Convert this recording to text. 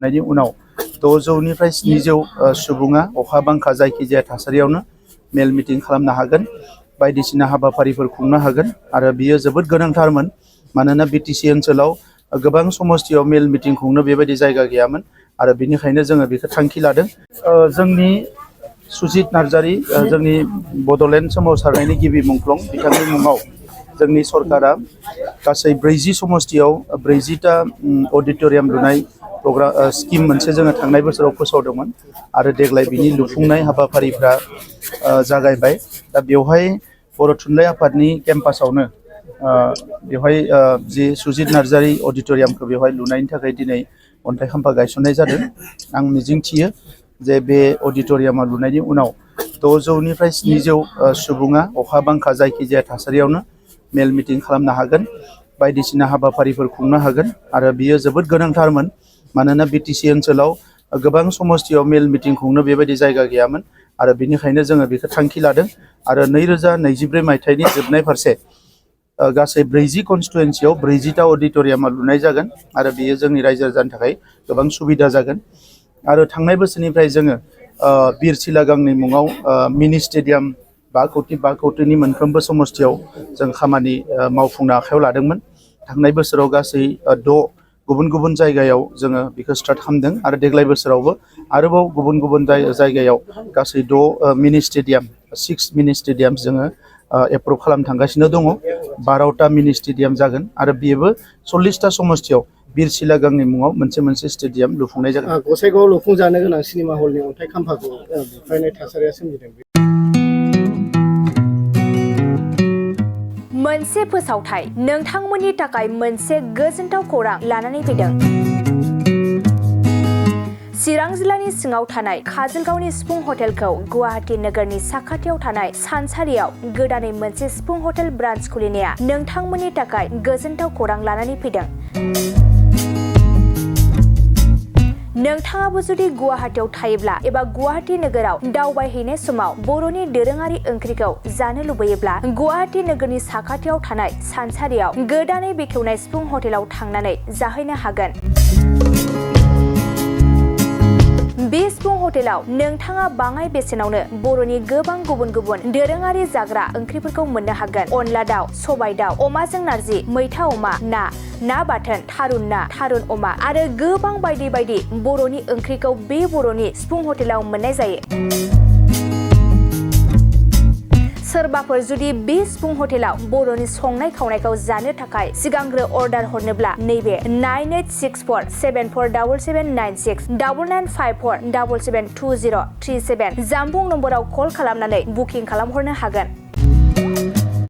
नायनि उनाव 600निफ्राय 700 सुबुङा अखा बांखा जायखिजाया थासारियावनो मेल मिटिं खालामनो हागोन बायदिसिना हाबाफारिफोर खुंनो हागोन आरो बियो जोबोद गोनांथारमोन मानोना बिटिसि ओनसोलाव गोबां समस्थियाव मेल मिटिं खुंनो बेबायदि जायगा गैयामोन आरो बिनिखायनो जोङो बेखौ थांखि लादों जोंनि सुजित नार्जारी जोंनि बड'लेण्ड सोमावसारनायनि गिबि मुंख्लं बिथांनि मुङाव जोंनि सरकारा गासै 40 समस्थियाव 40टा अडिटोरियाम लुनाय प्रग्राम स्किम मोनसे जोङो थांनाय बोसोराव फोसावदोंमोन आरो देग्लाय बिनि लुफुंनाय हाबाफारिफ्रा जागायबाय दा बेवहाय बर' थुनलाइ आफादनि केम्पासावनो बेवहाय जि सुजित नार्जारी अडिटोरियामखौ बेवहाय लुनायनि थाखाय दिनै अन्थाइ खाम्फा गायसननाय जादों आं मिजिंथियो जे बे अडिटोरियामा लुनायनि उनाव 600निफ्राय 700 सुबुङा अखा बांखा जायखिजाया थासारियावनो मेल मिटिं खालामनो हागोन बायदिसिना हाबाफारिफोर खुंनो हागोन आरो बियो जोबोद गोनांथारमोन मानोना बिटिसि ओनसोलाव गोबां समस्थियाव मेल मिटिं खुंनो बेबायदि जायगा गैयामोन आरो बिनिखायनो जोङो बेखौ थांखि लादों आरो 2024 मायथाइनि जोबनाय फारसे गासै 40 कनस्टिटुएन्सियाव 40टा अडिटोरियामा लुनाय जागोन आरो बेयो जोंनि रायजो राजानि थाखाय गोबां सुबिदा जागोन आरो थांनाय बोसोरनिफ्राय जोङो बिर सिलागांनि मुङाव मिनि स्टेडियाम 5 कौटिनि मोनफ्रोमबो समस्थियाव जों खामानि मावफुंनो आखायाव लादोंमोन थांनाय बोसोराव गासै 6 गुबुन गुबुन जायगायाव जोङो बेखौ स्टार्ट खालामदों आरो देग्लाय बोसोरावबो आरोबाव गुबुन गुबुन जायगायाव गासै 6 मिनि स्टेडियाम 6 मिनि स्टेडियाम जोङो एप्रुभ खालामनो थांगासिनो दङ 12टा मिनि स्टेडियाम जागोन आरो बेबो 40टा समस्थियाव बिर सिलागांनि मुङाव मोनसे स्टेडियाम लुफुंनाय जागोन गसाइगावआव लुफुंजानो गोनां सिनेमा हलनि अन्थाइ खाम्फाखौ बुफायनाय थासारिया सोमजिदों मोनसे फोसावथाय नोंथांमोननि थाखाय मोनसे गोजोनथाव खौरां लानानै फैदों चिरां जिल्लानि सिङाव थानाय काजलगावनि सिफुं हटेलखौ गुवाहाटी नोगोरनि साखाथियाव थानाय सानसारियाव गोदानै मोनसे सिफुं हटेल ब्रान्च खुलिनाया नोंथांमोननि थाखाय गोजोनथाव खौरां लानानै फैदों नोंथाङाबो जुदि गुवाहाटीयाव थायोब्ला एबा गुवाहाटी नोगोराव दावबायहैनाय समाव बर'नि दोरोङारि ओंख्रिखौ जानो लुबैयोब्ला गुवाहाटी नोगोरनि साखाथियाव थानाय सानसारियाव गोदानै बेखेवनाय सिफुं हटेलाव थांनानै जाहैनो हागोन बे सिफुं हटेलाव नोंथाङा बाङाय बेसेनावनो बर'नि गोबां गुबुन गुबुन दोरोङारि जाग्रा ओंख्रिफोरखौ मोननो हागोन अनला दाउ सबाय दाउ अमाजों नारजि मैथा अमा ना बाथोन थारुन अमा आरो गोबां बायदि बायदि बर'नि ओंख्रिखौ बे बर'नि सिफुं हटेलाव मोननाय जायो सोरबाफोर जुदि बे सिफुं हटेलाव बर'नि संनाय खावनायखौ जानो थाखाय सिगांग्रो अर्डार हरनोब्ला नैबे 9864747796 9954772037 जामबुं नम्बराव कल खालामनानै बुकिं खालामहरनो हागोन